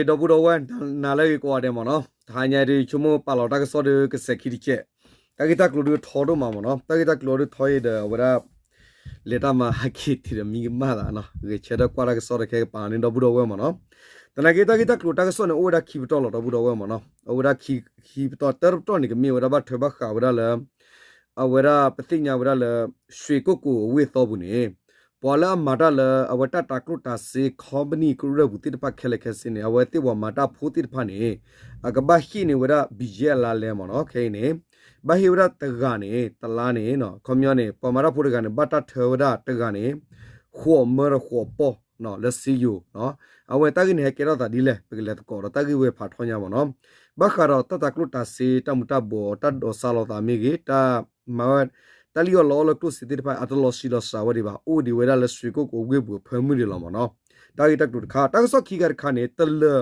ဒီပုၢ်ဒီဝဲၢ် နၤလၢအဂ့ၤကိးဂၤဒဲးမ့ၢ်နီၤ, တဟါညါဒုး ဆိကမိၣ်ပာ်လီၤတၢ်ကစီၣ်ဒုးကစဲးခံတကဲး, တၢ်ဂ့ၢ်တၢ်ကျိၤဒုးထီဒိၣ်မးမ့ၢ်နီၤ, တၢ်ဂ့ၢ်တၢ်ကျိၤဒုးထီအံၤဒီး အဝဲဒၣ် လဲၤတၢ်မၤဟးက့ၤတ့ၢ်ဒီးမံကမၣ်သးနီၤ, ဂဲၤဆၢထၢၣ်ကွၢ်တၢ်ကစီၣ်ဒီးခဲကပၤန့ၣ် ဒီပုၢ်ဒီဝဲၢ်မ့ၢ်နီၤ, သနာ်က့တၢ်ဂ့ၢ်တၢ်ကျိၤတၢ်ကစီၣ်န့ၣ် အိၣ်ဝဲဒၣ်ခံပတီၢ်လီၤ ဒီပုၢ်ဒီဝဲၢ်မ့ၢ်နီၤ, အိၣ်ဝဲဒၣ်ခံပတီၢ် တၢတပတီၢ်န့ၣ် ကမ့ၢ်ဝဲဒၣ်ဘၣ်ထွဲဘၣ်ဃးဝဲဒၣ်လၢ အဝဲဒၣ်ပသ့ၣ်ညါဝဲဒၣ်လၢ ရွှေကုက္ကိုအဝ့ၢ်သီပူၤန့ၣ် ပှၤလၢအမၤတၢ်လၢအဝဲတၢ်တၤကျိၣ်တၤစ့ company ကရၢၢ်ပူၤသ့ၣ်တဖၣ်ခဲလၢာ်ခဲဆ့န့ၣ် အဝဲသ့ၣ်ပှၤမၤတၢ်ဖိသ့ၣ်တဖၣ်န့ၣ် အကဘၣ်ဟ့ၣ်န့ၢ်ဝဲဒၣ် BGF အလါလဲမ့ၢ်နီၤ, ခဲအံၤန့ၣ် ဘၣ်ဟ့ၣ်ဝဲဒၣ်တဂၤန့ၣ် တလါန့ၣ် ခီပညီန့ၣ် ပှၤမၤတၢ်ဖိတဂၤန့ၣ် ဘၣ်တၢ်ထၢဝဲဒၣ်တဂၤန့ၣ် ဃိးမၢဒီးဃိးပီၢ် လၢစ့ယိၤ, အဝဲတၢ်ဂ့ၢ်န့ၣ် ဟဲကဲထီၣ်သးဒ်လဲၣ် ပကလဲၤသကိးဒီးတၢ်ဂ့ၢ်ဝဲဖးထီညါမ့ၢ်နီၤ, ဘၣ်ဃးဒီးတၢ်တၤကျိၣ်တၤစ့ တၢ်မူၤတၢ်ဘှီး တၢ်ဒိးစါလီၤသးမ့ၢ်ဂ့ၤ တၢ်မၤဝဲ တၢ်လံၣ်အီၣ်လီအီၣ်လၢကျိၣ်စ့သ့ၣ်တဖၣ် အတလီၤဆံးလီၤစှၤဝဲဒံးဘၣ် အိၣ်ဒံးဝဲဒၣ်လၢ ရွှေကုက္ကိုအဝ့ၢ်ပူၤအဖၢမုၢ်ဒံးလီၤမ့ၢ်နီၤ, တၢ်ဂ့ၢ်တၢ်ကျိၤတခါ တၢ်ကစီၣ်ခံခါတခါန့ၣ် တလၢၤ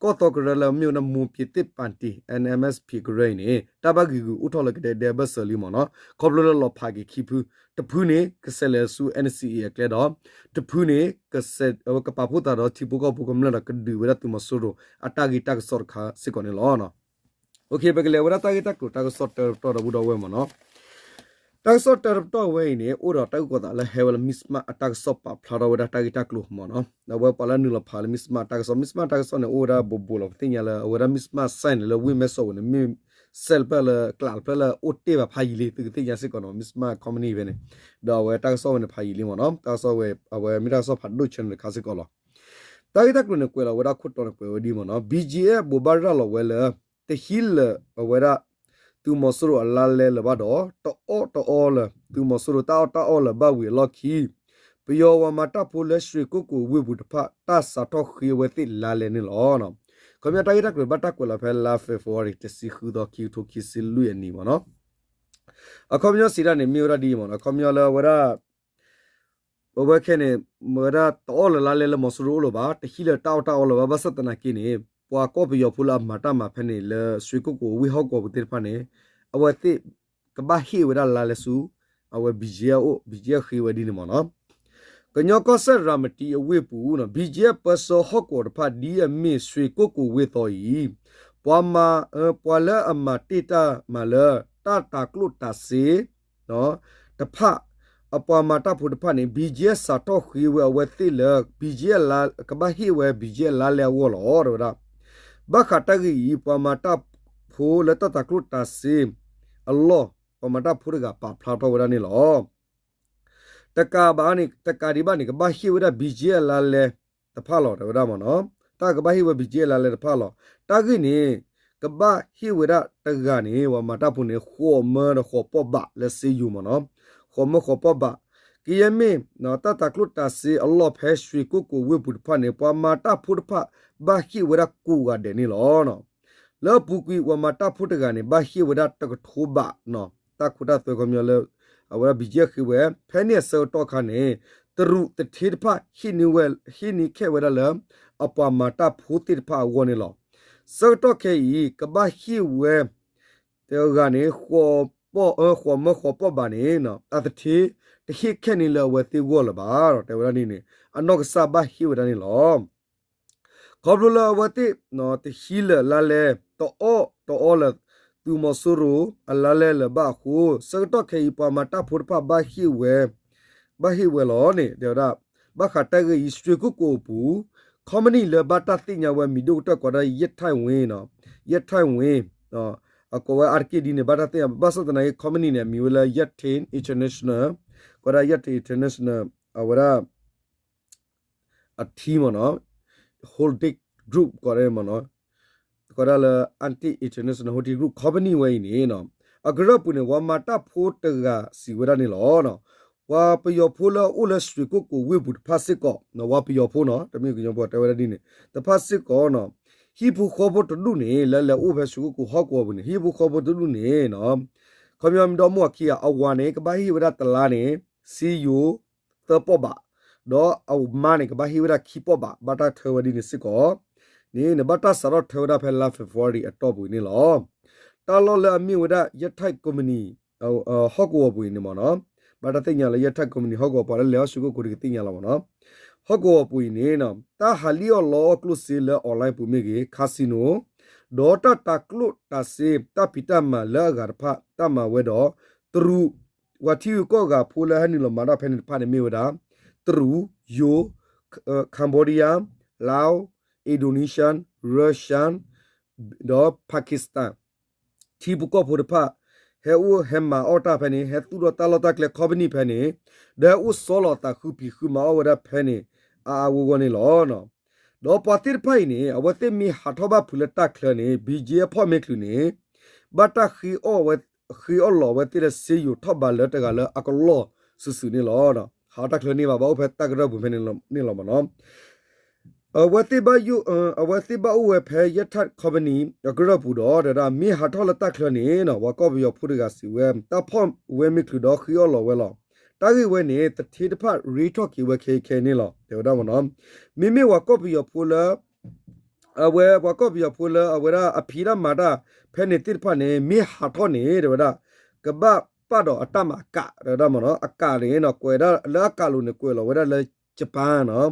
ကီၢ်သီကရၢလၢအမ့ၢ်ဝဲဒၣ် မွန်ပြည်သစ်ပါတီ NMSP ကရၢအံၤန့ၣ် တၢ်ဘၣ်ဂံာ်ဂူာ်အိၣ်ထီၣ်လၢကဒဲကဒဲဘၢၣ်စၢၤလံမ့ၢ်နီၤ, ခီဖျိလၢလီၤဖးက့ၤခံဖု, တဖုန့ၣ် ကဆဲးလဲၤဆူ NCA အကျဲဒီး တဖုန့ၣ် ကပာ်ဖှိၣ်သးဒီးထံဖိကီၢ်ဖိကမျၢၢ်ဒီးကဒုးဝဲဒၣ်သုးမီၤစိရိၤအတၢ်ဂ့ၢ်တၢ်ကစီၣ်တခါစ့ၢ်ကီးန့ၣ်လီၤ. ပကလဲၤဝဲဒၣ်တၢ်ဂ့ၢ်တၢ်ကျိၤတၢ်ကစီၣ်တၢတပတီၢ်ဒီပုၢ်ဒီဝဲၢ်မ့ၢ်နီၤ, တၢ်ကစီၣ်တၢတပတီၢ်ဝဲအံၤန့ၣ် အိၣ်ဒီးတၢ်အုၣ်ကီၤသးလၢဟဲဝဲလၢ Mizzima အတၢ်ကစီၣ်ပာ်ဖျါထီၣ်ဝဲဒၣ်တၢ်ဂ့ၢ်တၢ်ကျိၤမ့ၢ်နီၤ, ဒီးအဝဲပှၤလၢနုာ်လီၤဖးလၢ Mizzima အတၢ်ကစီၣ် Mizzima အတၢ်ကစီၣ်န့ၣ် အိၣ်ဝဲဒၣ်ဘိးဘိးလီၤ ပသ့ၣ်ညါလၢအဝဲဒၣ် Mizzima စဲၣ်န့ၣ် လၢဝ့ၢ်မဲၢ်စီးဝဲန့ၣ် မ့ၢ်စဲၣ်တဖျၢၣ်လၢကျးတဖျၢၣ်လၢအိၣ်တ့ၢ်ဘၣ်ဖးယံာ်လံ သုကသ့ၣ်ညါစ့ၢ်ကီးနီၤ Mizzima company ဖဲန့ၣ်, ဒီးအဝဲတၢ်ကစီၣ်ဝဲန့ၣ်ဖးယံာ်လံမ့ၢ်နီၤ, တၢ်ကစီၣ်ဝဲ အဝဲမ့ၢ်တၢ်ကစီၣ်ဖးဒိၣ်ဆၢန့ၣ်တခါစ့ၢ်ကီးလီၤ. တၢ်ဂ့ၢ်တၢ်ကျိၤန့ၣ် ကွဲးလီၤဝဲဒၣ်ခိၣ်တီန့ၣ်ကွဲးဝဲဒ်မ့ၢ်နီၤ, BGF ဘိးဘၣ်ရၤလီၤဝဲလၢ တဟံးလၢာ်အဝဲဒၣ် သုးမီၤစိရိၤအလါလဲလၢၤဘၣ်ဒီး တအီၣ်တအီလၢၤ သုးမီၤစိရိၤတၢ်အီၣ်တၢ်အီလၢၤဘၣ်ဝံၤအလီၢ်ခံ ပယီၤပှၤမၤတၢ်ဖိလၢ ရွှေကုက္ကိုအဝ့ၢ်ပူၤတဖၣ် တၢ်စးထီၣ်ဃ့ဝဲသ့ၣ်လါလဲန့ၣ်လီၤ. ခီပညီတၢ်ဂ့ၢ်တၢ်ကျိၤဘၣ်တၢ်ကွဲးလီၤဖဲလါ February တဆံဃုသီ ခံကထိခံဆံလွံၢ်အနံၣ်မ့ၢ်နီၤ, အခီပညီစံးဒၣ်န့ၣ် မ့ၢ်ဝဲဒၣ်ဒ်အံၤမ့ၢ်နီၤ, အခီပညီလၢအဝဲဒၣ် အဝဲခဲန့ၣ် မ့ၢ်ဝဲဒၣ်တအီၣ်လၢၤလါလဲလၢမီၤစိရိၤအိၣ်လၢၤဘၣ်, တဟံးလၢာ်တၢ်အီၣ်တၢ်အီလၢၤဘၣ်, ဘၣ်ဆၣ်သနာ်က့န့ၣ် ပှၤကီၢ်ပယီၤဖိလၢအမၤတၢ်မၤဖဲန့ၣ် လၢ ရွှေကုက္ကို ဝ့ၢ်ဟီၣ်ကဝီၤပူၤသ့ၣ်တဖၣ်န့ၣ် အဝဲသ့ၣ်ကဘၣ်ဟ့ၣ်ဝဲဒၣ်လါလဲဆူ အဝဲ BGF အိၣ်, BGF ဃ့ဝဲဒ်န့ၣ်မ့ၢ်နီၤ. ကညီကီၢ်စဲၣ် ရၤမတံအဝ့ၢ်ပူၤနီၤ BGF ပၢဆှၢဟီၣ်ကဝီၤတဖၣ် ဒ်အမ့ၢ် ရွှေကုက္ကို ဝ့ၢ်သီအံၤ ပှၤမၤ, ပှၤလၢအမၤတ့ၢ်တၢ်မၤလၢ တၢ်တၤကျိၣ်တၤစ့ တဖၣ် အပှၤမၤတၢ်ဖိတဖၣ်န့ၣ် BGF စးထီၣ်ဃ့ဝဲအဝဲသ့ၣ်လၢ BGF လါ, ကဘၣ်ဟ့ၣ်ဝဲ BGF လါလဲအဂီၢ်လီၤ တဲဝဲဒၣ်. ဘၣ်ဃးတၢ်ဂ့ၢ်အံၤ ပှၤမၤတၢ်ဖိလၢတၢ်တၤကျိၣ်တၤစ့အလီၢ် ပှၤမၤတၢ်ဖိတဂၤပာ်ဖျါထီၣ်ဝဲဒၣ်န့ၣ်လီၤ. တကးဘၣ်န့ၣ်, တကးဒံးဘၣ်န့ၣ် ကဘၣ်ဟ့ၣ်ဝဲဒၣ် BGF လါလဲတဖၣ်လီၤ တဲဝဲဒၣ်မ့ၢ်နီၤ. တၢ်ကဘၣ်ဟ့ၣ်ဝဲ BGF လါလဲတဖၣ်လီၤ. တၢ်ဂ့ၢ်န့ၣ် ကဘၣ်ဟ့ၣ်ဝဲဒၣ်တဂၤန့ၣ် ပှၤမၤတၢ်ဖိန့ၣ် ဃိးမၢဒီးဃိးပီၢ်ဘးလၢစ့ယိၤမ့ၢ်နီၤ. ဃိးမၢဃိးပီၢ်ဘး ကယဲၢ်မ့ၢ် တၢ်တၤကျိၣ်တၤစ့အလီၢ်ဖဲ ရွှေကုက္ကို ဝ့ၢ်ပူၤတဖၣ်န့ၣ် ပှၤမၤတၢ်ဖိတဖၣ် ဘၣ်ဟ့ၣ်ဝဲဒၣ်ကိးဂၤဒဲးန့ၣ်လီၤ. လၢအပူၤကွံာ် ပှၤမၤတၢ်ဖိတဂၤန့ၣ် ဘၣ်ဟ့ၣ်ဝဲဒၣ်တကထိဘးနီၤ, တၢ်ခိတၢ်သွဲခီပညီလၢ အဝဲဒၣ် BGF ဃ့ဝဲ ဖဲန့ၣ်အဆၢကတီၢ်အခါန့ၣ် တရူးတထ့တဖၣ် ဟ့ၣ်န့ၢ်ခဲဝဲဒၣ်လၢ အပှၤမၤတၢ်ဖိသ့ၣ်တဖၣ်အဂီၢ်န့ၣ်လီၤ. ဆၢကတီၢ်ခဲအံၤ ကဘၣ်ဟ့ၣ်ဝဲ တဂၤန့ၣ် ဃိးမၢဃိးပီၢ်ဘးန့ၣ် အတထ့ တဟ့ၣ်ခဲန့ၣ်လၢအဝဲသ့ၣ်ဂီၢ်လၢၤဘၣ် တဲဝဲဒၣ်န့ၣ်န့ၣ် အနီၢ်ကစၢ်ဘၣ်ဟ့ၣ်ဝဲဒၣ်န့ၣ်လီၤ. ခီဖျိလၢအဝဲသ့ၣ် တဟံးလၢာ်လါလဲ တအီၣ်တအီလၢၤ သုးမီၤစိရိၤအလါလဲလၢၤဘၣ်အဃိ ဆၢကတီၢ်ခဲအံၤ ပှၤမၤတၢ်ဖိတဖၣ်ဘၣ်ဟ့ၣ်ဝဲ ဘၣ်ဟ့ၣ်ဝဲလီၤန့ၣ် တဲဝဲဒၣ်. ဘၣ်ဃးတၢ်ဂ့ၢ်အံၤ ရွှေကုက္ကို အပူၤ company လၢဘၣ်တၢ်သ့ၣ်ညါဝဲမံၤဒိၣ်ကတၢၢ်ကိးဒၣ် ယဲၢ်ထၢၣ်ဝ့ ယဲၢ်ထၢၣ်ဝ့ အကိးဝဲအါတက့ၢ်ဒ်န့ၣ် ဘၣ်တၢ်သ့ၣ်ညါ ဘၣ်ဆၣ်သနာ်က့ company န့ၣ် အမံၤဝဲလၢ Yateng International ကိးဒၣ် Yateng International အဝဲဒၣ် အထံမ့ၢ်နီၤ holding group ကိးဒၣ်မ့ၢ်နီၤ ကိးဒၣ်လၢ Yateng International Holding Group Company ဝဲအံၤန့ၣ် အကရၢၢ်ပူၤန့ၣ် ပှၤမၤတၢ်ဖိတဂၤစံးဝဲဒၣ်န့ၣ်လီၤ. ပှၤပယီၤဖိလၢအအိၣ်လၢ ရွှေကုက္ကို ဝ့ၢ်ပူၤတဖၣ်စ့ၢ်ကီး ပှၤပယီၤဖိနီၤ တမ့ၢ်ကညီဖိတဲဝဲဒၣ်ဒ်န့ၣ် တဖၣ်စ့ၢ်ကီးနီၤ ဟံၣ်ဖိဃီဖိတဒူၣ်န့ၣ် လၢလဲၤအိၣ်ဖဲ ရွှေကုက္ကို ဟီၣ်ကဝီၤပူၤန့ၣ် ဟံၣ်ဖိဃီဖိတဒူၣ်န့ၣ် ခီပညီမ့ၢ်ဒီမါဝၤခံဂၤ အဝၤန့ၣ် ကဘၣ်ဟ့ၣ်ဝဲဒၣ်တလါန့ၣ် စ့ယိၤ သၢပီၢ်ဘး, ဒီးအမါန့ၣ် ကဘၣ်ဟ့ၣ်ဝဲဒၣ်ခံပီၢ်ဘး ဘၣ်တၢ်ထၢဝဲဒ်န့ၣ်စ့ၢ်ကီး န့ၣ် နဘၣ်တၢ်စးထီၣ်ထၢဝဲဒၣ်ဖဲလါ February အတီၢ်ပူၤန့ၣ်လီၤ. တၢ်လီၢ်လၢအမ့ၢ်ဝဲဒၣ် ယဲၢ်ထၢၣ် company ဟီၣ်ကဝီၤပူၤအံၤန့ၣ်မ့ၢ်နီၤ ဘၣ်တၢ်သ့ၣ်ညါလၢ ယဲၢ်ထၢၣ် company ဟီၣ်ကဝီၤ ပှၤလၢလဲၤအီၣ် ရွှေကုက္ကို ဒုးကသ့ၣ်ညါလီၤမ့ၢ်နီၤ. ဟီၣ်ကဝီၤပူၤအံၤန့ၣ် တၢ်ဟးလံၣ်အီၣ်လီအီၣ်ကျိၣ်စ့လၢ online ပူၤမ့ၢ်ဂ့ၤ, casino ဒီးတၢ်တၤကျိၣ်တၤစ့ တၢ်ဖံးတၢ်မၤလၢအဂၤတဖၣ် တၢ်မၤဝဲဒီး တရူး ပှၤထံဂုၤကီၢ်ဂၤဖိလၢဟဲနုာ်လီၤမၤတၢ်ဖဲန့ၣ်တဖၣ်န့ၣ်မ့ၢ်ဝဲဒၣ် တရူး, ယိၤ, Cambodia, Laos, Indonesia, Russia ဒီး Pakistan ထံဖိကီၢ်ဖိတဖၣ် ဟဲအိၣ်ဟဲမၤအီၣ်တၢ်ဖဲန့ၣ် ဟဲသူၣ်ထီၣ်တၢ်လီၢ်တၢ်ကျဲ company ဖဲန့ၣ် ဒီးဟဲအိၣ်စီလီၤသးဃုဖံးဃုမၤအီၣ်ဝဲဒၣ်ဖဲန့ၣ် အါအါဂီၢ်ဂီၢ်န့ၣ်လီၤ. ဒီးပှၤသ့ၣ်တဖၣ်အံၤန့ၣ် အဝဲသ့ၣ်မ့ၢ်ဟးထီၣ်ဘၣ်ဖုးလၢတၢ်ချၢန့ၣ် BGF ဖီၣ်မ့ၢ်ချုးန့ၣ် ဘၣ်တၢ်ဃ့အီၣ်ဝဲ ဃ့အီၣ်လီၤဝဲသ့ၣ်လၢစ့ယိၤထီၣ်ဘးလၢတဂၤလၢအကလီၢ်စုာ်စုာ်န့ၣ်လီၤ. ဟးအီၣ်တၢ်ချၢန့ၣ်ဘၣ် ဘၣ်အိၣ်ဖဲတၢ်ကရၢၢ်ပူၤဖဲန့ၣ်လီၤမ့ၢ်နီၤ. အဝဲသ့ၣ်ဘၣ်ယိၣ် အဝဲသ့ၣ်ဘၣ်အိၣ်ဝဲဖဲ Yathat Company အကရၢၢ်ပူၤဒီး တဲဝဲဒၣ် မ့ၢ်ဟးထီၣ်လၢတၢ်ချၢန့ၣ်နီၤ ပှၤကီၢ်ပယီၤဖိတဂၤစံးဝဲ တၢ်ဖီၣ်ဝဲမ့ၢ်ချုးဒီးဃ့အီၣ်လီၤဝဲလီၤ. တၢ်ဂ့ၢ်ဝဲန့ၣ် သထ့တဖၣ်ရ့ထီၣ်က့ၤဝဲခဲအံၤခဲအံၤန့ၣ်လီၤ တဲဝဲဒၣ်မ့ၢ်နီၤ. မ့မ့ၢ်ပှၤကီၢ်ပယီၤဖိလၢ အဝဲပှၤကီၢ်ပယီၤဖိလၢအဝဲဒၣ်အဖံးတၢ်မၤတၢ်ဖဲန့ၣ်သ့ၣ်တဖၣ်န့ၣ် မ့ၢ်ဟးထီၣ်န့ၣ် တဲဝဲဒၣ် ကဘၣ်ပာ်ဒီးအတၢ်မၤအကး တဲဝဲဒၣ်မ့ၢ်နီၤ. အကးန့ၣ်နီၤ ကွဲးဒၣ်လၢအကးလိၤန့ၣ် ကွဲးလီၤဝဲဒၣ်လၢ Japan နီၤ.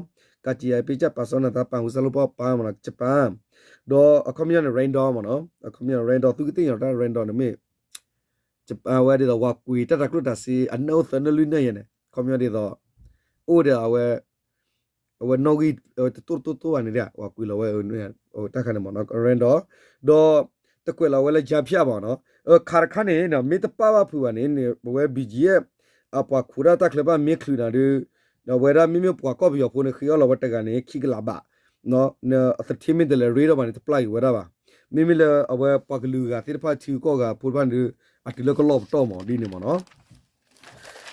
ကးကံယၤပ့ကၢ်ပာ်စီနၤသးပာ်ဟူစၢ်လိၣ်ပီၢ်ပာ်မ့ၢ်နီၤ Japan ဒီးအခီပညီန့ၣ် Randolph မ့ၢ်နီၤ. အခီပညီ Randolph သုကသ့ၣ်ညါတၢ် Randolph န့ၣ်မ့ၢ် Japan ဝဲဒ်သိး ပှၤကွံာ်တၢ်တၤကျိၣ်တၤစ့ အနၢၣ်အိၣ်သၢနၢၣ်လွံၢ်နၢၣ်ယဲန့ၣ် အခီပညီဒ်သိး အိၣ်ဒီးအဝဲ အဝဲနီၣ်ဂံၢ် တတိၢ်တတိၢ်တတိၢ်ဘၣ်န့ၣ် ပှၤကွံာ်လီၤဝဲ တၢ်ခါန့ၣ်မ့ၢ်နီၤ Randolph ဒီး တကွဲးလီၤဝဲလၢ Japan ဘၣ်နီၤ. ခးတခါန့ၣ် မ့ၢ်တပာ်ဘၣ်ဖုးဘၣ်န့ၣ် အဝဲ BGF အပှၤခိးတၢ်တၢ်ချၢဘၣ်မ့ၢ်ချုးနၤဒီး အဝဲဒၣ်မ့မ့ၢ်ပှၤကီၢ်ပယီၤဖိန့ၣ် ဃ့အီၣ်လီၤဝဲတဂၤန့ၣ် ခံကလးဘး သထ့မ့ၢ်တလဲၤရ့ဒီးဘၣ်န့ၣ် တပျၢ်က့ၤဝဲဒၣ်ဘၣ်. မ့မ့ၢ်လၢအဝဲပှၤကလုာ်ဂၤသ့ၣ်တဖၣ်ထံဂုၤကီၢ်ဂၤဖိတဖၣ်န့ၣ်ဒီး အတုၤလၢကလီၢ်ပတီၢ်မ့ၢ်ဒ်န့ၣ်မ့ၢ်နီၤ.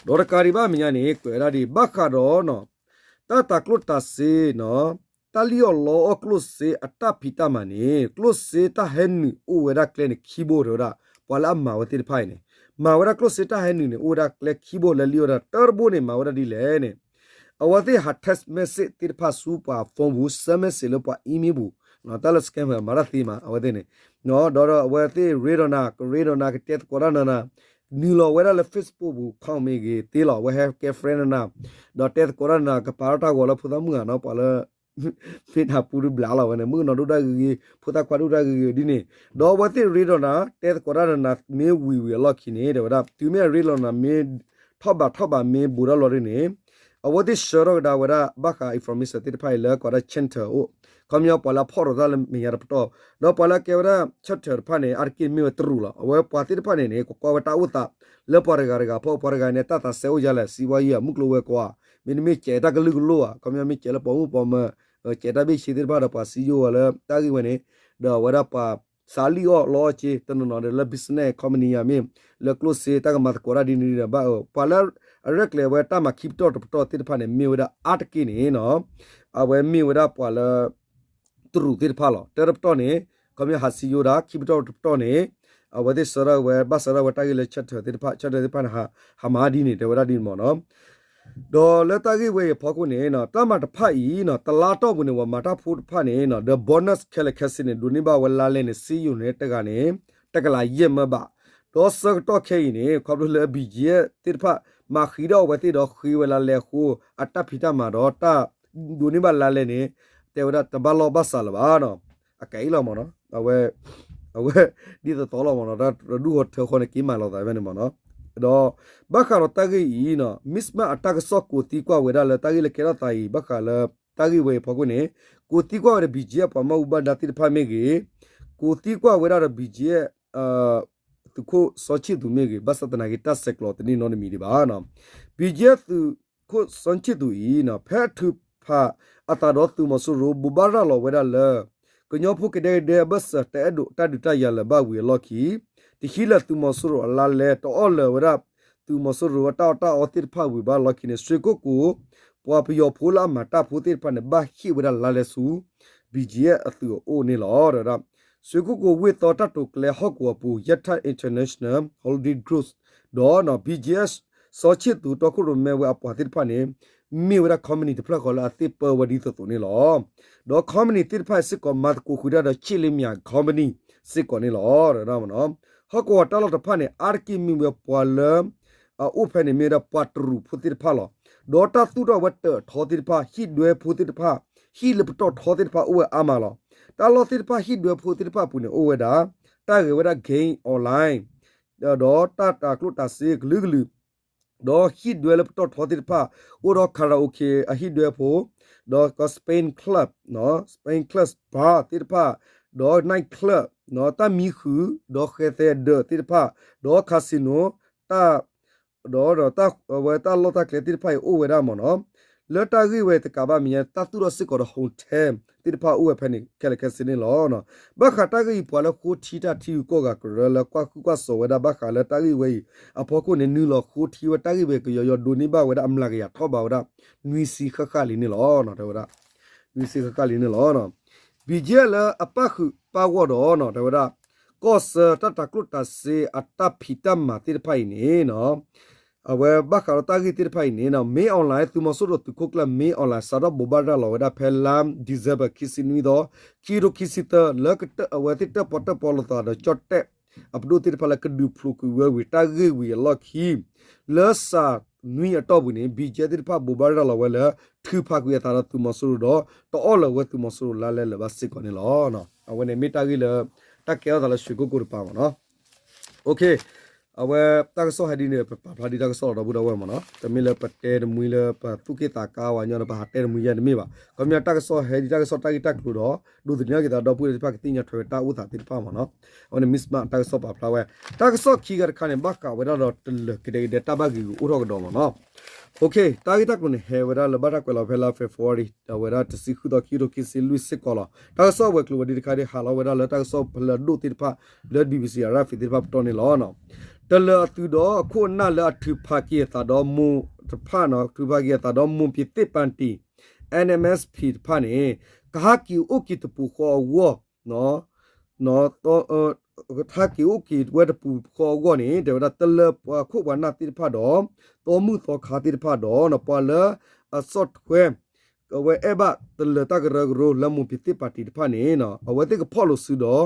ဒီးတကးဒံးဘၣ်မဲာ်ညါန့ၣ် ကွဲးဝဲဒၣ်ဒ် ဘၣ်ဃးဒီး တၢ်တၤကျိၣ်တၤစ့နီၤ, တၢ်လံၣ်အီၣ်လီအီၣ်ကျိၣ်စ့အတၢ်ဖံးတၢ်မၤန့ၣ် ကျိၣ်စ့တၢ်ဟဲနုာ်အိၣ်ဝဲဒၣ်ကျဲန့ၣ်ခံဘိတဲဝဲဒၣ် ပှၤလၢအမၤဝဲသ့ၣ်တဖၣ်အံၤန့ၣ် မၤဝဲဒၣ်ကျိၣ်စ့တၢ်ဟဲနုာ်န့ၣ် အိၣ်ဝဲဒၣ်ကျဲခံဘိလၢလံၣ်အီၣ်တၢ် တၢတဘိန့ၣ် မၤဝဲဒၣ်ဒ်လဲၣ်န့ၣ် အဝဲသ့ၣ်ဟး text message သ့ၣ်တဖၣ်ဆူပှၤ phone ပူၤ ဆၢ message လၢပှၤ email ပူၤ တၢ်လၢ scammer မၤတၢ်သ့မး အဝဲသ့ၣ်န့ၣ် ဒီးအဝဲသ့ၣ်ရ့ဒီးနၤ ကရ့ဒီးနၤ ကတဲသကိးတၢ်နၤနၤ နုာ်လီၤဝဲဒၣ်လၢ Facebook ပူၤ account မ့ၢ်ဂ့ၤ တ့လီၤ အဝဲဟဲကဲ friend နၤနၤ ဒီးတဲသကိးတၢ်နၤ ကပာ်ထီၣ်တၢ်ဂီၤလၢဖိသၣ်မုၣ်ဂၤနီၤ ပှၤလၢ မ့ၢ်နၤပူၤတဘျးလီၤဝဲန့ၣ် မုၣ်ကနီၤဒိၣ်တၢ်ဂ့ၤဂ့ၤ ဖိသၣ်ခွါဒိၣ်တၢ်ဂ့ၤဂ့ၤဒ်န့ၣ် ဒီးအဝဲသ့ၣ်ရ့ဒီးနၤ တဲသကိးတၢ်နၤနၤ မ့ၢ်ဝံၤဝံၤအလီၢ်ခံန့ၣ် တဲဝဲဒၣ် တုၤမ့ၢ်အရ့လီၤနၤ မ့ၢ်ထီၣ်ဘးထီၣ်ဘးမ့ၢ်ဘူးထီၣ်လီၤဒ်န့ၣ် အဝဲသ့ၣ်ဆှၢထီၣ်ကဒါဝဲဒၣ် ဘၣ်ဃး information သ့ၣ်တဖၣ်အံၤလၢကိးဒၣ် center အိၣ် ခီပညီပှၤလၢအဖီၣ်ရိၤတၢ်လၢမဲာ်ညါတပတီၢ် ဒီးပှၤလၢအကဲဝဲဒၣ် center တဖၣ်န့ၣ် အါတက့ၢ်မ့ၢ်ဝဲတရူးလီၤ. အဝဲပှၤသ့ၣ်တဖၣ်န့ၣ်န့ၣ် ကကွၢ်ဝဲတၢ်အိၣ်သး လၢပှၤတဂၤတဂၤဖီ ပှၤတဂၤန့ၣ် တၢ်သးစဲအိၣ်ယါလဲၣ် စံးဝါယံၤ မုၢ်ကျိၤဝဲၤကွာ် မ့တမ့ၢ်စဲးတၢ်ကလုာ်ကလိၣ်ဧါ ခီပညီမ့ၢ်စဲးလၢပိာ်မုၣ်ပိာ်မၢၤ စဲးတၢ်ဘ့ၣ်ဆ့သ့ၣ်တဖၣ်ဒီးပှၤစံယိၣ်ဝဲလၢတၢ်ဂ့ၢ်ဝဲန့ၣ် ဒီးအဝဲဒၣ်ပှၤ စးလံၣ်အီၣ်လီအီၣ်က့ တနီၤနီၤဒီးလၢ business company ယါမ့ၢ် လၢကျိၣ်စ့တၢ်ကမၤသကိးတၢ်ဒ်န့ၣ်ဒီးဘၣ်အၢ ပှၤလၢအရဲၣ်ကျဲၤဝဲတၢ်မၤခံပတီၢ်တပတီၢ်သ့ၣ်တဖၣ်န့ၣ် မ့ၢ်ဝဲဒၣ်အါတက့ၢ်န့ၣ်နီၤ အဝဲမ့ၢ်ဝဲဒၣ်ပှၤလၢ တရူးသ့ၣ်တဖၣ်လီၤ. တၢတပတီၢ်န့ၣ် ခီပညီဟးစံယိၣ်ဒၣ် ခံပတီၢ်တပတီၢ်န့ၣ် အဝဲသ့ၣ်ဆှၢထီၣ်ဝဲ ဘၣ်ဆှၢထီၣ်ဝဲတၢ်ဂ့ၢ်လၢ center သ့ၣ်တဖၣ် center သ့ၣ်တဖၣ်န့ၣ် ဟးမၤဒ်န့ၣ် တဲဝဲဒၣ်ဒ်န့ၣ်မ့ၢ်နီၤ ဒီးလၢတၢ်ဂ့ၢ်ဝဲအံၤအဖီခိၣ်န့ၣ် တၢ်မၤတဖၣ်အံၤ တလါတီၢ်ပူၤန့ၣ် ပှၤမၤတၢ်ဖိတဖၣ်န့ၣ် ဒီး bonus ခဲလၢာ်ခဲဆ့န့ၣ် ဒိးန့ၢ်ဘၣ်ဝဲလါလဲန့ၣ် စ့ယိၤန့ၣ် တဂၤန့ၣ် တကလးယဲၢ်မၢဘး ဒီးဆၢကတီၢ်ခဲအံၤန့ၣ် ခီဖျိလၢ BGF သ့ၣ်တဖၣ် မၤဃံးဒီးအဝဲသ့ၣ်ဒီးဃ့ဝဲလါလဲအဃိ အတၢ်ဖံးတၢ်မၤဒီးတၢ်ဒိးန့ၢ်ဘၣ်လါလဲန့ၣ် တဲဝဲဒၣ်တဘၣ်လီၢ်ဘၣ်စးလၢၤဘၣ်နီၤ အကဲအံၤလီၤမ့ၢ်နီၤ အဝဲ အဝဲ ဒ်သိးသိးလီၤမ့ၢ်နီၤ တၢ်တဒူၣ်ဃီထၢဃီန့ၣ် က့ၤမၤလိာ်သးဖဲန့ၣ်မ့ၢ်နီၤ ဒီး ဘၣ်ဃးဒီးတၢ်ဂ့ၢ်အံၤနီၤ မ့ၢ်စမၢ်အတၢ်ကစီၣ်ကိးသံကွၢ်ဝဲဒၣ်လၢ တၢ်ဂ့ၢ်လၢကဲထီၣ်သးအံၤ ဘၣ်ဃးလၢ တၢ်ဂ့ၢ်ဝဲအံၤဖီခိၣ်န့ၣ် ကိးသံကွၢ်ဝဲဒီး BGF ပှၤမၢ်အူဘၣ်ဒါသ့ၣ်တဖၣ်မ့ၢ်ဂ့ၤ ကိးသံကွၢ်ဝဲဒၣ်ဒီး BGF သုးခိၣ်စီၤဆံၣ်သူးမ့ၢ်ဂ့ၤ ဘၣ်ဆၣ်သနာ်က့တၢ်ဆဲးကျိးတန့ၢ်နီတမံၤဒံးဘၣ်နီၤ BGF သုးခိၣ်စီၤဆံၣ်သူးအံၤနီၤ ဖဲအထုးဖးအသးဒီးသုးမီၤစိရိၤ ဘိးဘၣ်ရၤလီၤဝဲဒၣ်လၢ ကညီဖိကဒဲကဒဲအဘၢၣ်စၢၤ တအဲၣ်ဒိးတၢ်ဒုးတၢ်ယၤလၢၤဘၣ်ဝံၤအလီၢ်ခံ တဟံးလၢာ်သုးမီၤစိရိၤအလါလဲ တအီၣ်လၢာ်ဝဲဒၣ် သုးမီၤစိရိၤအတၢ်အီၣ်တၢ်အီသ့ၣ်တဖၣ်ဝံၤဘၣ်အလီၢ်ခံန့ၣ် ရွှေကုက္ကို ပှၤပယီၤဖိလၢအမၤတၢ်ဖိသ့ၣ်တဖၣ်န့ၣ် ဘၣ်ဟ့ၣ်ဝဲဒၣ်လါလဲဆူ BGF အသုးအအိၣ်န့ၣ်လီၤ. ဒီး ရွှေကုက္ကို ဝ့ၢ်သီတၢ်တိာ်ကျဲၤဟီၣ်ကဝီၤပူၤ Yathat International Holiday Group ဒီး BGF စီၤဆံၣ်သူးတီခိၣ်ရိၣ်မဲဝဲအပှၤသ့ၣ်တဖၣ်န့ၣ် မ့ၢ်ဝဲဒၣ် company တဖျၢၣ်ဃီလၢအသ့ၣ်ပၢဝဲဒ်သိးသိးန့ၣ်လီၤ. ဒီး company သ့ၣ်တဖၣ်စ့ၢ်ကီး မၤသကိးဃုာ်တၢ်ဒီး ချစ်လင်းမြ company စ့ၢ်ကီးန့ၣ်လီၤ. ဟီၣ်ကဝီၤတၢ်လီၢ်တဖၣ်န့ၣ် အါတက့ၢ်မ့ၢ်ဝဲပှၤလၢ အအိၣ်ဖဲန့ၣ်မ့ၢ်ဝဲဒၣ်ပှၤတရူးဖိသ့ၣ်တဖၣ်လီၤ. ဒီးတၢ်သူၣ်ထီၣ်ဝဲတၢးထီသ့ၣ်တဖၣ် ဟံၣ်ဒွဲဖိသ့ၣ်တဖၣ် ဟံၣ်လၢပတီၢ်ထီသ့ၣ်တဖၣ်အိၣ်ဝဲအါမးလီၤ. တၢ်လီၢ်သ့ၣ်တဖၣ်ဟံၣ်ဒွဲဖိသ့ၣ်တဖၣ်အပူၤန့ၣ် အိၣ်ဝဲဒၣ် တၢ်ဂဲၤဝဲဒၣ် game online ဒီးတၢ်တၤကျိၣ်တၤစ့ကလုာ်ကလုာ် ဒီးဟံၣ်ဒွဲလၢပတီၢ်ထီသ့ၣ်တဖၣ် အိၣ်ဒီး karaoke အဟံၣ်ဒွဲဖိ ဒီး spin club, spin club bar သ့ၣ်တဖၣ်, ဒီး night club တၢ်မံဃုာ်, ဒီးဃဲၤသဲးဒၢးသ့ၣ်တဖၣ်, ဒီး casino တၢ် ဒီး ဒီးတၢ် အဝဲတၢ်လီၢ်တၢ်ကျဲသ့ၣ်တဖၣ်အံၤအိၣ်ဝဲဒၣ်မ့ၢ်နီၤ. လၢတၢ်ဂ့ၢ်ဝဲတကးဘၣ်မဲာ်ညါ တၢ်သူၣ်ထီၣ်စ့ၢ်ကီးဒီး hotel သ့ၣ်တဖၣ်အိၣ်ဝဲဖဲန့ၣ် ခဲလၢာ်ခဲဆ့န့ၣ်လီၤ. ဘၣ်ဃးတၢ်ဂ့ၢ်အံၤ ပှၤလၢဃိထံတၢ်ထံဂုၤကီၢ်ဂၤကရၢလၢကွၢ်ဃုကွၢ်စိးဝဲဒၣ် ဘၣ်ဃးလၢတၢ်ဂ့ၢ်ဝဲအံၤ အဖီခိၣ်န့ၣ် နုာ်လီၤဃိထံဝဲတၢ်ဂ့ၢ်ဝဲကယီယီ ဒိးန့ၢ်ဘၣ်ဝဲဒၣ်အမျးကယၤထီၣ်ဘးဝဲဒၣ် နွံဆံဃၣ်ဃၣ်လံန့ၣ်လီၤ တဲဝဲဒၣ်. နွံဆံဃၣ်ဃၣ်လံန့ၣ်လီၤ. ဘံၣ်ကဲလၢအပၣ်ဃုာ်ပၣ်ဂီၢ်ဒီး တဲဝဲဒၣ် ကီၢ်ဆၢတၢ်တၤကျိၣ်တၤစ့အတၢ်ဖံးတၢ်မၤသ့ၣ်တဖၣ်အံၤန့ၣ် အဝဲဘၣ်ဃးဒီးတၢ်ဂ့ၢ်သ့ၣ်တဖၣ်အံၤန့ၣ် မင်းအောင်လှိုင် သုးမီၤစိရိၤသုးခိၣ်ကျၢၢ် မင်းအောင်လှိုင် စးထီၣ်ဘိးဘၣ်ရၤလီၤဝဲဒၣ်ဖဲလါ December ခံဆံနွံသီ ခံကထိခံဆံသၢ လၢအဝဲသ့ၣ်တၢၣ်ပီၣ်တၢၣ်ပီလိာ်သးဒီးကၠီၣ်တဲၣ်အပဒိၣ်သ့ၣ်တဖၣ်လၢကဒုးဖျိးကွံာ်ဝဲဝံၤ တၢ်ဂ့ၢ်ဝံၤအလီၢ်ခံ လၢစးနွံအတီၢ်ပူၤန့ၣ် ဘံၣ်ကဲသ့ၣ်တဖၣ်ဘိးဘၣ်ရၤလီၤဝဲလၢ ထုးဖးကွံာ်အသးဒီးသုးမီၤစိရိၤဒီး တအီၣ်လၢၤဝဲသုးမီၤစိရိၤလါလဲလၢၤဘၣ်စ့ၢ်ကီးန့ၣ်လီၤ. အဝဲန့ၣ်မ့ၢ်တၢ်ဂ့ၢ်လၢ တၢ်ကဲထီၣ်သးလၢရွှေကုက္ကိုတပၤမ့ၢ်နီၤ. အဝဲတၢ်ကစီၣ်ဟဲဒ်န့ၣ် ပပာ်ဖျါဒ်တၢ်ကစီၣ်လီၤ ဒီပုၢ်ဒီဝဲၢ်မ့ၢ်နီၤ. တမ့ၢ်လၢပတဲတမှံလၢပသူၣ်က့ၣ်သးကါဝဲညီဒီး ပဟးတဲတမှံယဲၢ်တမ့ၢ်ဘၣ်. ခီပညီတၢ်ကစီၣ်ဟဲဒ်တၢ်ကစီၣ်တၢ်ဂ့ၢ်တၢ်ကျိၤဒီး ဒိးသန့ၤက့ၤသးဒီပုၢ်ဝဲၢ်သ့ၣ်တဖၣ်ကသ့ၣ်ညါထွဲဝဲတၢ်အိၣ်သးသ့ၣ်တဖၣ်မ့ၢ်နီၤ. အဝဲန့ၣ် မ့ၢ်စမး တၢ်ကစီၣ်ပာ်ဖျါဝဲ တၢ်ကစီၣ်ခံဂၤတခါန့ၣ် ဘၣ်ဃးဝဲဒၣ်ဒီးတလၢၤကဒဲကဒဲတၢ်ဘၣ်ဂ့ၤဂ့ၤအိၣ်ထီၣ်ကဒီးမ့ၢ်နီၤ. တၢ်ဂ့ၢ်တၢ်ကျိၤန့ၣ် ဟဲဝဲဒၣ်လၢဘၣ်တၢ်ကွဲးလီၤဖဲလါ February အဝဲဒၣ်တဆံဃုသီ ခံကထိခံဆံလွံၢ်စ့ၢ်ကီးလီၤ. တၢ်ကစီၣ်ဝဲၤကျိၤဝဲၤဒ့တခါဒ်ဟးလီၤဝဲဒၣ်လၢတၢ်ကစီၣ်ဖဲလၢအဒိၣ်သ့ၣ်တဖၣ် လၢ DBC အရၣ်ဖံးသ့ၣ်တဖၣ်ပတီၢ်န့ၣ်လီၤ. တလၢၤအသုးဒီးအခိၣ်အနၢ်လၢအထုးဖးက့ၤအသးဒီးမိၢ်တဖၣ်နီၤ ထုးဖးက့ၤအသးဒီးမိၢ်ပၠံၤသ့ၣ်ပၣ်တံၣ် NMSP တဖၣ်န့ၣ် ကဟးက့ၤအိၣ်က့ၤတပူၤဃီအဂီၢ် ဟးက့ၤအိၣ်က့ၤဝဲတပူၤဃီအဂီၢ်န့ၣ် တဲဝဲဒၣ်တလၢၤပှၤခိၣ်ပှၤနၢ်သ့ၣ်တဖၣ်ဒီး သီမုၣ်သီခါသ့ၣ်တဖၣ်ဒီး ပှၤလၢအဆီၣ်ထွဲ အဝဲအဲၣ်ဘၣ်တလၢၤတၢ်ကရၢကရိလၢမိၢ်ပၠံၤသ့ၣ်ပၣ်တံၣ်တဖၣ်န့ၣ် အဝဲသ့ၣ်ကဖီၣ်လိာ်စုဒီး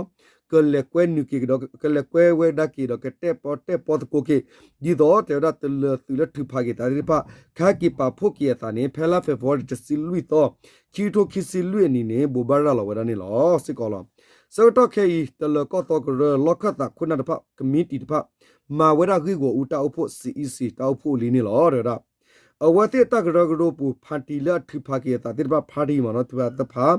ကလဲၤကွဲနုာ်က့ၤကဒီး ကလဲၤကွဲဝဲဒၣ်က့ၤဒီး ကတဲပီတဲပီသကိးက့ၤ ဒ်သိးတဲဝဲဒၣ်တလၢၤသုးလၢထုးဖးက့ၤသးသ့ၣ်တဖၣ် ကဟဲက့ၤပာ်ဖှိၣ်က့ၤအသးန့ၣ် ဖဲလါ February တဆံလွံၢ်သီ ခံကထိခံဆံလွံၢ်အနံၤန့ၣ် ဘိးဘၣ်ရၤလီၤဝဲဒၣ်န့ၣ်လီၤ စ့ၢ်ကီးလီၤ. ဆၢကတီၢ်ခဲအံၤ တလၢၤကီၢ်သီကရၢလီၢ်ခၢၣ်သးခိၣ်နၢ်တဖၣ် ကမံးတံာ်တဖၣ် မၤဝဲဒၣ်ဂ့ၢ်ဂီၤအူတၢ်အိၣ်ဖှိၣ် CEC တၢ်အိၣ်ဖှိၣ်လံန့ၣ်လီၤ တဲဝဲဒၣ်. အဝဲသ့ၣ်တၢ်ကရၢကရိပူၤ ဖါတံၣ်လၢအထုးဖးက့ၤအသးသ့ၣ်တဖၣ် ဖါတံၣ်မ့ၢ်နီၤ ထုးဖးသ့ၣ်တဖၣ်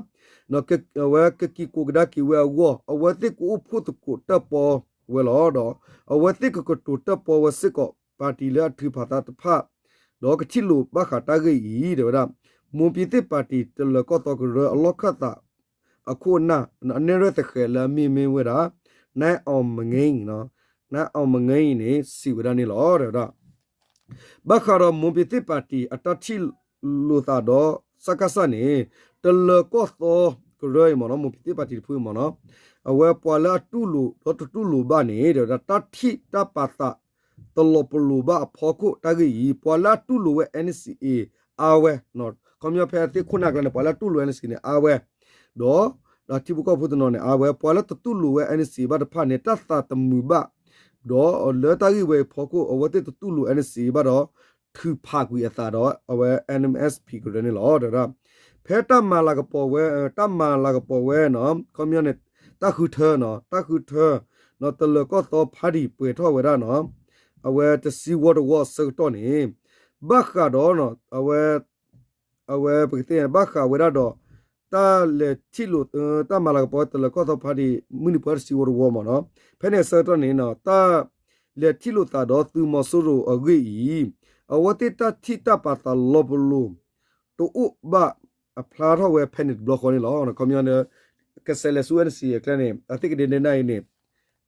အဝဲကက့ၤကိးကဒါက့ၤဝဲအဂီၢ် အဝဲသ့ၣ်ကအိၣ်ဖှိၣ်သကိးတၢၣ်ပီဝဲလီၤဒီး အဝဲသ့ၣ်ကကတိၤတၢၣ်ပီဝဲစ့ၢ်ကီး ဖါတံၣ်လၢအထုးဖးသးတဖၣ် ဒီးကထံၣ်လိာ်ဘၣ်ဃးတၢ်ဂ့ၢ်အံၤ တဲဝဲဒၣ်. မိၢ်ပၠံၤသ့ၣ်ပၣ်တံၣ် တလၢၤကီၢ်သီကရၢအလီၢ်ခၢၣ်သး အခိၣ်အနၢ် အနဲၣ်ရွဲၣ်သဃဲးလၢအမ့ၢ်မ့ၢ်ဝဲဒၣ် နါအီၣ်မင့ နါအီၣ်မင့န့ၣ် စံးဝဲဒၣ်န့ၣ်လီၤ တဲဝဲဒၣ်. ဘၣ်ဃးဒီးမိၢ်ပၠံၤသ့ၣ်ပၣ်တံၣ် အတၢ်ထံၣ်လိာ်သးဒီး စကစ န့ၣ် တလၢၤကီၢ်သီကရၢအံၤမ့ၢ်နီၤ မိၢ်ပၠံၤသ့ၣ်ပၣ်တံၣ်တဖုအံၤမ့ၢ်နီၤ အဝဲပှၤလၢအတူၢ်လိာ်ဒီးတတူၢ်လိာ်ဘၣ်န့ၣ် တဲဝဲဒၣ်တၢ်ထံၣ်တၢ်ပာ်သးတလီၤပလိာ်ဘၣ်အဖီခိၣ်တၢ်ဂ့ၢ်အံၤ ပှၤလၢအတူၢ်လိာ်ဝဲ NCA အါဝဲ ခီပညီဖဲအသ့ၣ်ခိၣ်နၢ်ကျါန့ၣ် ပှၤလၢအတူၢ်လိာ်ဝဲ NCA န့ၣ် အါဝဲ ဒီး ဒီးထံဖိကီၢ်ဖိတနီၤန့ၣ် အါဝဲ ပှၤလၢတတူၢ်လိာ်ဝဲ NCA ဘၣ်တဖၣ်န့ၣ် တၢ်သးတမုာ်ဘၣ် ဒီးလၢတၢ်ဂ့ၢ်ဝဲအံၤဖီခိၣ် အဝဲသ့ၣ်တတူၢ်လိာ် NCA ဘၣ်ဒီး ထုးဖးကွံာ်အသးဒီး အဝဲ NMSP ကရၢန့ၣ်လီၤ တဲဝဲဒၣ်. ဖဲတၢ်မၤလၤကပီၤဝဲ တၢ်မၤလၤကပီၤဝဲနီၤ ခီပညီန့ၣ် တၢ်ဃုထၢနီၤ တၢ်ဃုထၢ နီၤ တလၢၤကီၢ်သီဖါတံၣ်ပှဲၤထီၣ်ဝဲဒၣ်နီၤ အဝဲတဆံဝီတဝီအဆၢကတီၢ်န့ၣ် ဘၣ်ဃးဒီး အဝဲ အဝဲပကသ့ၣ်ညါ ဘၣ်ဃးဝဲဒၣ်ဒီး တၢ်လဲၤထံၣ်လိာ် တၢ်မၤလၤကပီၤဝဲတလၢၤကီၢ်သီဖါတံၣ် မုၢ်နံၤပှဲၤတဆံဝီတဝီမ့ၢ်နီၤ ဖဲန့ၣ်အဆၢကတီၢ်န့ၣ် တၢ်လဲၤထံၣ်လိာ်သးဒီးသုးမီၤစိရိၤအဂ့ၢ်အံၤ အဝဲသ့ၣ်တၢ်ထံၣ်တၢ်ပာ်သးလီၤပလိာ် တအိၣ်ဘၣ်အဖျါထီၣ်ဝဲဖဲန့ၣ်တဘျီဃီန့ၣ်လီၤ. ခီပညီ ကစဲးလဲၤဆူ NCA အကျဲန့ၣ် အသ့ၣ်ကဒဲဒဲနၢ်အံၤန့ၣ်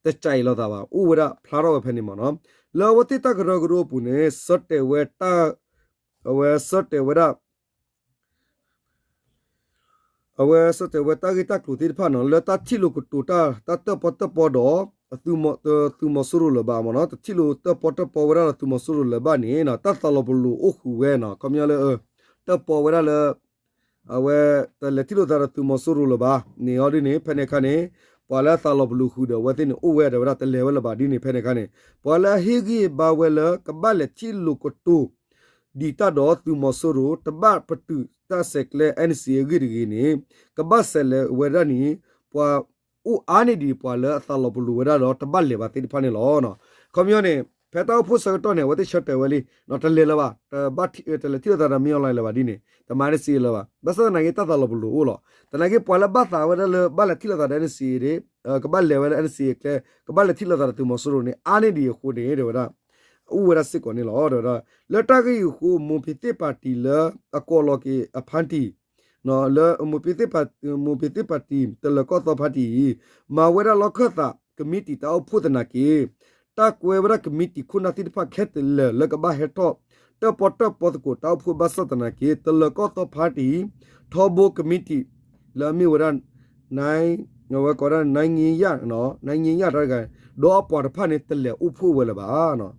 တကးအံၤလိာ်သးဘၣ် အိၣ်ဝဲဒၣ်ဖျါထီၣ်ဝဲဖဲန့ၣ်မ့ၢ်နီၤ လၢအဝဲသ့ၣ်တၢ်ကရၢကရိအပူၤန့ၣ် ဆၢတဲာ်ဝဲတၢ် အဝဲဆၢတဲာ်ဝဲဒၣ် အဝဲဆၢတဲာ်ဝဲတၢ်ဂ့ၢ်တၢ်ကျိၤသ့ၣ်တဖၣ်နီၤ လၢတၢ်ထံၣ်လိာ်ကတိၤတၢ် တၢ်တၢၣ်ပီၣ်တၢၣ်ပီဒီး သုးမီၤစိရိၤလၢၤဘၣ်မ့ၢ်နီၤ တထံၣ်လိာ်တၢၣ်ပီၣ်တၢၣ်ပီဝဲဒၣ်ဒီးသုးမီၤစိရိၤလၢၤဘၣ်န့ၣ် တၢ်သးလီၤပလိာ်အိၣ်ဃုာ်ဝဲနီၤ ခီပညီလၢ တၢၣ်ပီၣ်ဝဲဒၣ်လၢ အဝဲ တလဲၤထံၣ်လိာ်သးဒီးသုးမီၤစိရိၤလၢၤဘၣ်န့ၣ် အီၤဒ်န့ၣ် ဖဲန့ၣ်အခါန့ၣ် ပှၤလၢအသးလီၤပလိာ်ဃုာ်ဒီးအဝဲသ့ၣ်န့ၣ် အိၣ်ဝဲဒီးဝဲဒၣ်တလဲၤဝဲလၢၤဘၣ်ဒ်န့ၣ် ဖဲန့ၣ်အခါန့ၣ် ပှၤလၢအဟ့ၣ်ဂံၢ်ဘါဝဲလၢကဘၣ်လဲၤထံၣ်လိာ်ကတိၤ ဒံးတၢ်ဒီးသုးမီၤစိရိၤ တဘၣ်ပတုာ်တၢ်ဆဲးကျိး NCA အဂ့ၢ်တဂ့ၤန့ၣ် ကဘၣ်ဆဲးလဲၤဝဲဒၣ်န့ၣ် ပှၤအိၣ်အါန့ၢ်ဒံးပှၤလၢအသးလီၤပလိာ်ဝဲဒၣ်ဒီးတဘၣ်လဲၤဘၣ်သ့ၣ်တဖၣ်န့ၣ်လီၤ. ခီပညီန့ၣ် ဖဲတၢ်အိၣ်ဖှိၣ်ဆၢကတီၢ်န့ၣ် အဝဲသ့ၣ်ဆၢတဲာ်ဝဲလံ တလဲၤလၢၤဘၣ်, တလဲၤထံၣ်လိာ်သးဒီးမ့ၢ်အီၤလီၤလၢၤဘၣ်ဒ်န့ၣ် တမၤ NCA လၢၤဘၣ်. ဘၣ်ဆၣ်သနာ်က့တၢ်သးလီၤပလိာ်အိၣ်လီၤ. သနာ်က့ပှၤလၢဘၣ်သးဝဲဒၣ်လၢဘၣ်လဲၤထံၣ်လိာ်သးဒီး NCA ဒ် ကဘၣ်လဲၤဝဲလၢ NCA အကျဲ ကဘၣ်လဲၤထံၣ်လိာ်သးဒီးသုးမီၤစိရိၤန့ၣ် အါန့ၢ်ဒံးအဃိန့ၣ် တဲဝဲဒၣ် အိၣ်ဝဲဒၣ်စ့ၢ်ကီးန့ၣ်လီၤ. တဲဝဲဒၣ် လၢတၢ်ဂ့ၢ်အံၤအဃိ မိၢ်ပ့ၤသ့ၣ်ပၣ်တံၣ်လၢအကိးလီၤက့ၤအဖါတံၣ် လၢ မိၢ်ပ့ၤသ့ၣ်ပၣ်တံၣ် တလၢၤကီၢ်သီဖါတံၣ်အံၤ မၤဝဲဒၣ်လီၢ်ခၢၣ်သးကမံးတံာ်တၢ်အိၣ်ဖှိၣ်သနာ်က့ တၢ်ကွဲဝဲဒၣ်ကမံးတံာ်ခိၣ်နၢ်သ့ၣ်တဖၣ်ခဲလၢာ်လၢကဘၣ်ဟဲထီၣ် တၢၣ်ပီၣ်တၢၣ်ပီသကိးတၢ်အိၣ်ဖှိၣ်ဘၣ်ဆၣ်သနာ်က့ တလၢၤကီၢ်သီဖါတံၣ် ထီဘိကမံးတံာ် လၢအမ့ၢ်ဝဲဒၣ် အဝဲကိးဒၣ် နါငံယၣ်တဂၤ ဒီးအပှၤတဖၣ်န့ၣ် တလဲၤအိၣ်ဖှိၣ်ဝဲလၢၤဘၣ်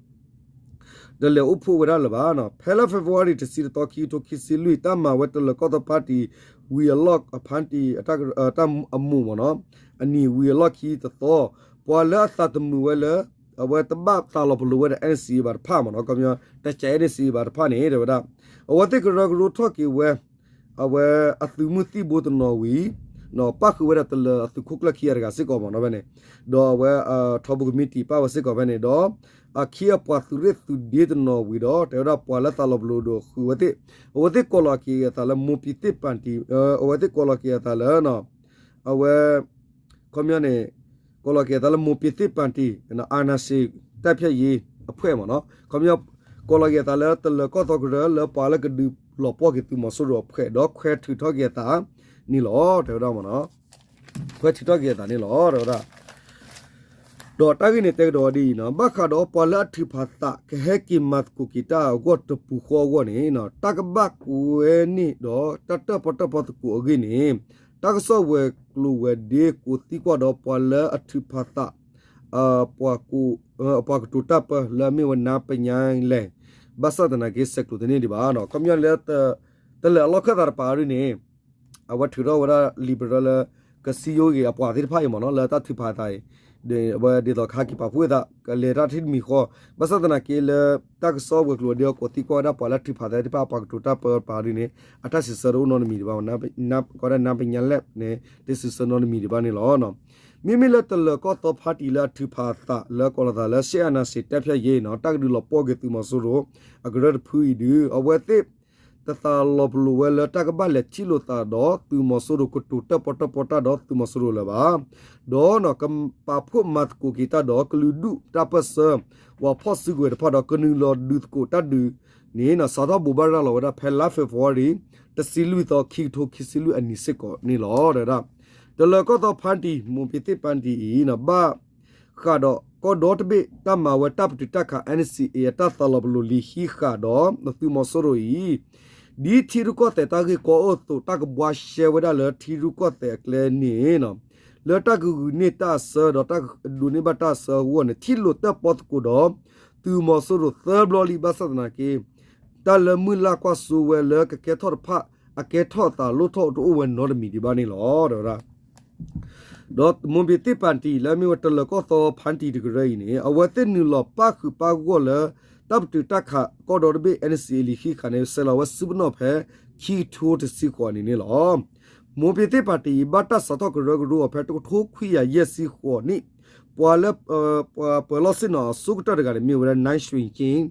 တလဲၤအိၣ်ဖှိၣ်ဝဲဒၣ်လၢၤဘၣ်. ဖဲလါ February တဆံတသီ ခံကထိခံဆံလွံၢ် တၢ်မၤဝဲတလၢၤကီၢ်သီဖါတံၣ် ဝံၤအလီၢ်အဖါတံၣ် တၢ်အမူးမ့ၢ်နီၤ အနံၤဝံၤအလီၢ်ခံတသီ ပှၤလၢအသးသမူဝဲလၢ အဝဲတဘၣ်သးလီၤပလိာ်ဝဲဒီး NCA ဘၣ်တဖၣ်မ့ၢ်နီၤ ခီပညီ တကး NCA ဘၣ်တဖၣ်န့ၣ် တဲဝဲဒၣ် အဝဲသ့ၣ်ကရၢကရိထီၣ်က့ၤဝဲ အဝဲအသုးမုၢ်သံၣ်ဘိတနီၤဝံၤ ပၣ်ဃုာ်ဝဲဒၣ်တလၢၤအသုးခိၣ်ကျၢၢ်ခံဂၤတဂၤစ့ၢ်ကီးမ့ၢ်နီၤဖဲန့ၣ် ဒီးအဝဲ ထီဘိကမံးတံာ်ပၣ်ဝဲစ့ၢ်ကီးဖဲန့ၣ်ဒီး အခံအပှၤသုးရ့ၣ်သုးဒ့တနီၤဝံၤဒီး တဲဝဲဒၣ်ပှၤလၢသးလီၤပလိာ်ဒီးဃုာ်ဝဲသ့ၣ် အဝဲသ့ၣ်ကိးလီၤက့ၤအသးလၢမိၢ်ပ့ၤသ့ၣ်ပၣ်တံၣ် အဝဲသ့ၣ်ကိးလီၤက့ၤအသးလၢ အဝဲ ခီပညီန့ၣ် ကိးလီၤက့ၤအသးလၢမိၢ်ပ့ၤသ့ၣ်ပၣ်တံၣ် အာဏာရှင်တိုက်ဖျက်ရေးအဖွဲ့မ့ၢ်နီၤ ခီပညီ ကိးလီၤက့ၤအသးလၢတလၢၤကီၢ်သီကရၢလၢပှၤလၢကဒုးလီၤပှီၢ်က့ၤသုးမီၤစိရိၤအဖှဲး ဒီးခွဲးထုးထီၣ်က့ၤအသးန့ၣ်လီၤ တဲဝဲဒၣ်မ့ၢ်နီၤ ခွဲးထုးထီၣ်က့ၤအသးန့ၣ်လီၤ တဲဝဲဒၣ် ဒီးတၢ်ဂ့ၢ်န့ၣ်တဲကဒီးဝဲဒ်အံၤနီၤ ဘၣ်ဃးဒီးပှၤလၢအထုးဖးသး ကဟဲက့ၤမၤသကိးက့ၤတၢ်အဂီၢ်တပူၤဃီအဂီၢ်န့ၣ် တၢ်ကဘၣ်ကွဲန့ၢ်ဒီးတၢ်တၢၣ်ပီၣ်တၢၣ်ပီသကိးအဂ့ၢ်န့ၣ် တၢ်ကစီၣ်ဝဲၤကျိၤဝဲၤဒ့ကိးသံကွၢ်ဒီးပှၤလၢအထုးဖးသး ပှၤကတိၤတၢ်ပၢလၢအမ့ၢ်ဝဲနါပညါလဲၣ် ဘၣ်ဆၣ်သနာ်က့ဆဲးကျိးတန့ၢ်ဒံးဘၣ်နီၤ ခီပညီလၢ တလၢၤအလီၢ်ခၢၣ်သးတပၤဒ်န့ၣ် အဝဲထုးထီၣ်ဝဲဒၣ် liberal လၢ ကစံယိက့ၤအပှၤသ့ၣ်တဖၣ်အံၤမ့ၢ်နီၤ လၢတၢ်ထုးဖးသးအံၤ အဝဲဒ်သိးကဟဲက့ၤပာ်ဖှိၣ်သး ကလဲၤတၢ်တမံၤဃီ ဘၣ်ဆၣ်သနာ်က့လၢ တၢ်ကစီၣ်ဝဲၤကျိၤဝဲၤဒ့အကိးသံကွၢ်ဝဲဒၣ်ပှၤလၢထုးဖးသးသ့ၣ်တဖၣ်အပှၤကတိၤတၢ်ပၢတပၤဒ်န့ၣ် အတၢ်စံးဆၢတအိၣ်နီတမံၤဒံးဘၣ် ကိးဒၣ်နါပညါလဲၣ်န့ၣ် တစံးဆၢနီတမံၤဒံးဘၣ်န့ၣ်လီၤ. မ့မ့ၢ်လၢတလၢၤကီၢ်သီဖါတံၣ်လၢအထုးဖးသးလၢကိးလီၤသးလၢ စစ်အာဏာရှင်တိုက်ဖျက်ရေး တၢ်ကဒုးလီၤပှီၢ်က့ၤသုးမီၤစိရိၤ အကရၢတဖုအံၤဒုး အဝဲသ့ၣ် တသးလီၤပလိာ်ဝဲလၢတၢ်ကဘၣ်လဲၤထံၣ်လိာ်သးဒီးသုးမီၤစိရိၤ ကတိၤတၢၣ်ပီၣ်တၢၣ်ပီတၢ်ဒီးသုးမီၤစိရိၤလၢၤဘၣ် ဒီးကပာ်ဖှိၣ်မၤသကိးက့ၤတၢ်ဒီးကလုာ်ဒူၣ်တၢ်ပၢၢ်ဆၢ ပှၤဖီၣ်စုကဝဲၤတဖၣ်ဒီးကနုာ်လီၤဒုးသကိးတၢ်ဒုးန့ၣ် စးထီၣ်ဘိးဘၣ်ရၤလီၤဝဲဒၣ်ဖဲလါ February တဆံလွံၢ်သီ ခံကထိခံဆံလွံၢ်အနံၤစ့ၢ်ကီးန့ၣ်လီၤ. တဲဝဲဒၣ် တလၢၤကီၢ်သီဖါတံၣ် မိၢ်ပ့ၤသ့ၣ်ဖါတံၣ်အံၤ ဘၣ်ဃးဒီးကီၢ်ဒီတဘ့ၣ် တၢ်မၤဝဲတၢ်ပတုာ်တၢ်ခး NCA အတၢ်သးလီၤပလိာ်လံၤဟံးဃာ်ဒီးသုးမီၤစိရိၤအံၤ ဒ်ထံရူၢ်ကီၢ်သဲးတၢ်ဂ့ၢ်ကီအိၣ်အသိး တၢ်ကဘှါရှဲဝဲဒၣ်လၢထံရူၢ်ကီၢ်သဲးအကျဲန့ၣ် လၢတၢ်ကဂုာ်န့ၢ်တၢ်အဆၢဒီးတၢ်ကဒိးန့ၢ်ဘၣ်တၢ်အဆၢအဂီၢ်န့ၣ် ထံၣ်လိာ်တၢၣ်ပီသကိးဒီးသုးမီၤစိရိၤသၢဘျီလံ ဘၣ်ဆၣ်သနာ်က့ တၢ်လၢမုၢ်လၢ်ကွၢ်စိဝဲလၢကကဲထီၣ်တဖၣ် အကဲထီၣ်အသးလိၣ်ထီၣ်တအိၣ်ဝဲနီတမံၤဒံးဘၣ်န့ၣ်လီၤ. ဒီးမိၢ်ပ့ၤသ့ၣ်ဖါတံၣ်လၢအမ့ၢ်ဝဲတလၢၤကီၢ်သီဖါတံၣ်တကရၢအံၤန့ၣ် အဝဲသ့ၣ်နုာ်လီၤပၣ်ဃုာ်ပၣ်ဂီၢ်လၢ တၢ်ပတုာ်တၢ်ခးကီၢ်ဒီတဘ့ၣ် NCA လံၤဟံးဃာ်န့ၣ် ဆဲးလီၤဝဲစုပနီၣ်ဖဲ ခံကထိတဆံဃိးန့ၣ်န့ၣ်လီၤ. မိၢ်ပ့ၤသ့ၣ်ဖါတံၣ်အံၤ ဘၣ်တၢ်စးထီၣ်ကရၢကရိအီၤဖဲ တကထိခွံကယၤယဲၢ်ဆံဃိးနံၣ် ပှၤလၢ ပှၤပၢၤလီၢ်ဆ့ၣ်နီၤအဆိကတၢၢ်တဂၤန့ၣ် မ့ၢ်ဝဲဒၣ် နၢၣ်ရွှ့ၣ်က့ၣ်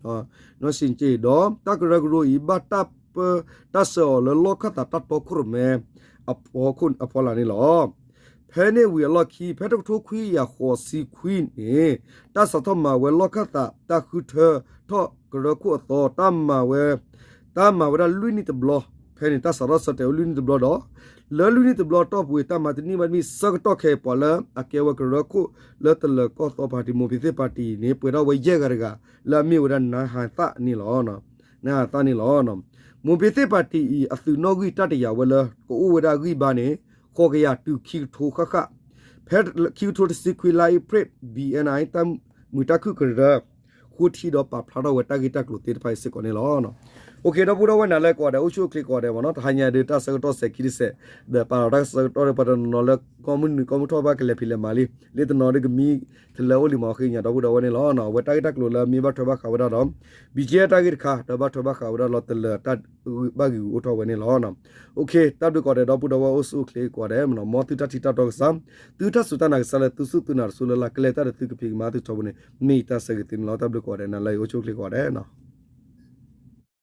နၢၣ်ရွှ့ၣ်က့ၣ် ဒီးတၢ်ကရၢကရိအံၤ ဘၣ်တၢ်ပၢ တၢ်ဆှၢအီၤလၢလီၢ်ခၢၣ်သးတၢ်တီခိၣ်ရိၣ်မဲ အဖီလာ်န့ၣ်လီၤ. ဖဲန့ၣ်ဝံၤအလီၢ်ခံ ဖဲတကထိခွံကယၤဃိးဆံခွံန့ၣ် တၢ်စးထီၣ်မၤဝဲလီၢ်ခၢၣ်သးတၢ်ဃုထၢထီၣ်ကရၢခိၣ်အသီ တၢ်မၤဝဲ တၢ်မၤဝဲဒၣ်လွံၢ်နံၣ်တဘျီ ဖဲန့ၣ် တၢ်စးထီၣ်ဆၢတဲာ်ဝဲလွံၢ်နံၣ်တဘျီဒီး လၢလွံၢ်နံၣ်တဘျီတီၢ်ပူၤ တၢ်မၤတန့ၢ်ဘၣ်တမ့ၢ် ဆၢကတီၢ်ခဲအံၤပှၤလၢအကဲဝဲကရၢခိၣ်လၢတလၢၤကီၢ်သီဖါတံၣ် မိၢ်ပ့ၤသ့ၣ်ဖါတံၣ်န့ၣ် ပှဲၤထီၣ်ဝဲယဲၢ်ဂၤတဂၤ လၢအမ့ၢ်ဝဲဒၣ် နါဟးသၣ်န့ၣ်လီၤ. နါဟးသၣ်န့ၣ်လီၤ. မိၢ်ပ့ၤသ့ၣ်ဖါတံၣ်အံၤ အသုးနီၣ်ဂံၢ်တၢ်တယာ်ဝဲလၢ ကအိၣ်ဝဲဒၣ်ဂံၢ်ဘါန့ၣ် ဃိးကယၤတုၤခံကထိဃၣ်ဃၣ် ဖဲခံကထိတဆံခွံလါအ့ဖြ့ၣ် BNI တၢ်မုာ်တၢ်ခုၣ်ကရၢ ဃိထံဒီးပာ်ဖျါထီၣ်ဝဲတၢ်ဂ့ၢ်တၢ်ကျိၤသ့ၣ်တဖၣ်အံၤစ့ၢ်ကီးန့ၣ်လီၤ. ဒီပုၢ်ဒီဝဲၢ်နၤလၢကိးဂၤဒဲး အိၣ်ဆူၣ်အိၣ်ချ့ကိးဂၤဒဲးမ့ၢ်နီၤ, တဟါညါဒုးတၢ်ဆၢကတီၢ်စဲးခံတစဲး, ဒီးပာ်လီၤတၢ်ဆၢကတီၢ်ဒီးပှၤတနီၤနီၤလၢကီမုၢ်နုာ်ကီမုၢ်ထီၣ်ဘၣ်ကလဲၤဖံးလဲၤမၤလံ, လၢတနီၤဒုးကမံတလၢအိၣ်လံမး ဃ့ကညးဒီပုၢ်ဒီဝဲၢ်န့ၣ်လီၤ. အဝဲတၢ်ဂ့ၢ်တၢ်ကျိၤလၢမ့ၢ်ဘၣ်ထွဲဘၣ်ဃးဝဲဒၣ်ဒီး ဘံၣ်ကဲတၢ်ဂ့ၢ်တခါ ဒီးဘၣ်ထွဲဘၣ်ဃးဝဲဒၣ်လီၤတလၢာ်တၢ်ဘၣ်ဂံာ်ဂူာ်အိၣ်ထီၣ်ဝဲန့ၣ်လီၤ. တၢ်ဘျုးကိးဂၤဒဲး ဒီပုၢ်ဒီဝဲၢ်အိၣ်ဆူၣ်အိၣ်ချ့ကိးဂၤဒဲးမ့ၢ်နီၤ, မ်သုတၢ်ထံၣ်တၢ်တီကစၢ်, သုတၢ်စူၢ်တၢ်နာ်ကစၢ်လၢသုစူၢ်သုနာ်တစူၢ်လၢ်လၢ် ကလဲၤတၢ်ဒီးသုကဖံးကမၤသုထီဘိန့ၣ် မ့ၢ်ယတၢ်ဆၢဂ့ၤသုန့ၣ်လီၤ. တၢ်ဘျုးကိးဂၤဒဲး နၤလၢအံၤအိၣ်ဆူၣ်အိၣ်ချ့ကိးဂၤဒဲးနီၤ.